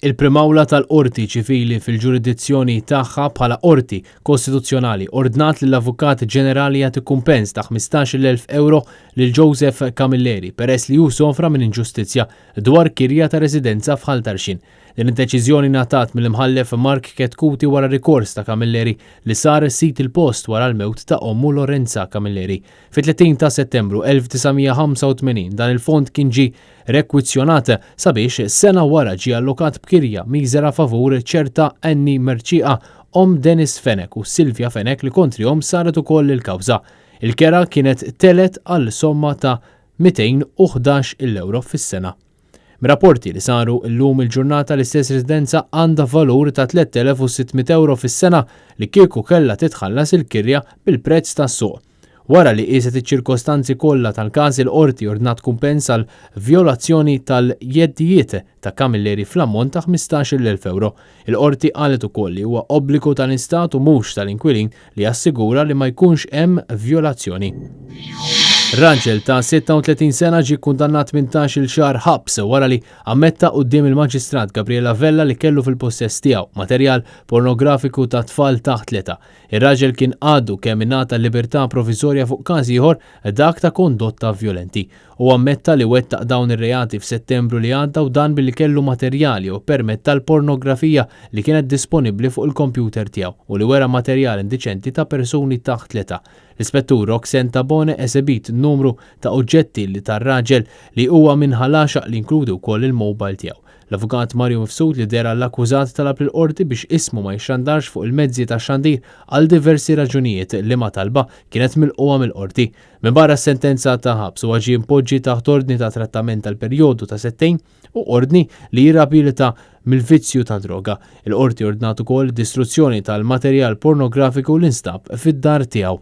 Il-Prim'Awla tal-Qorti Ċivili fil-ġurisdizzjoni tagħha bħala Qorti Kostituzzjonali ordnat lill-Avukat Ġenerali jagħti kumpens ta' 15,000 ewro lil Joseph Camilleri peress li hu sofra minn inġustizzja dwar kirja ta' residenza f'Ħal Tarxien. Din id-deċiżjoni ngħatat mill-Imħallef Mark Chetcuti wara rikors ta' Camilleri li sar sid il-post wara l-mewt ta' ommu Lorenza Camilleri. Fit-30 ta' Settembru 1985 dan il-fond kien ġie rekwizzjonat sabiex sena wara ġie allokat b'kirja miżera favur ċerta Annie Mercieca, omm Dennis Fenech u Sylvia Fenech li kontrihom saret ukoll il-kawża. Il-kera kienet telgħet għal somma ta' 211 il ewro fis-sena. Mir-rapporti li saru llum il-ġurnata l-istess residenza għandha valur ta' 3,600 ewro fis-sena li kieku kellha titħallas il-kirja bil-prezz tas-suq. Wara li qieset iċ-ċirkostanzi kollha tal-każ il-Qorti ordnat kumpens għal vjolazzjoni tal-jeddijiet ta' Camilleri fl-ammont ta' 15,000 ewro. Il-Qorti qalet ukoll li huwa obbligu tal-Istat u mhux tal-inkwilin li jassigura li ma jkunx hemm vjolazzjoni. Raġel ta' 36 sena ġie kkundannat 18-il xahar ħabs wara li ammetta quddiem il-Maġistrat Gabriella Vella li kellu fil-pussess tiegħu materjal pornografiku ta' tfal taħt l-età. Ir-raġel kien għadu kemm ingħata libertà proviżorja fuq każ ieħor, dak ta' kondotta vjolenti. Huwa ammetta li wettaq dawn ir-reati f'Settembru li għadda u dan billi kellu materjal jew ippermetta l-pornografija li kienet disponibbli fuq il-kompjuter tiegħu u li wera materjal indiċenti ta' persuni taħt l-età. L-Ispettur Roxanne Tabone esebit numru ta' oġġetti li tar-raġel li huwa minn Ħal Għaxaq li jinkludi wkoll il-mobile tiegħu. L-Avukat Mario Mifsud li deher għall-akkużat talab lill-Qorti biex ismu ma jixxandarx fuq il-mezzi tax-xandir għal diversi raġunijiet liema talba kienet milqugħa mill-Qorti. Minbarra s-sentenza ta' ħabs huwa ġie mpoġġi taħt ordni ta' trattament għal perjodu ta' settejn u ordni li jirrabilita mill-vizzju tad-droga. Il-Qorti ordnat ukoll id-distruzzjoni tal-materjal pornografiku li nstab fid-dar tiegħu.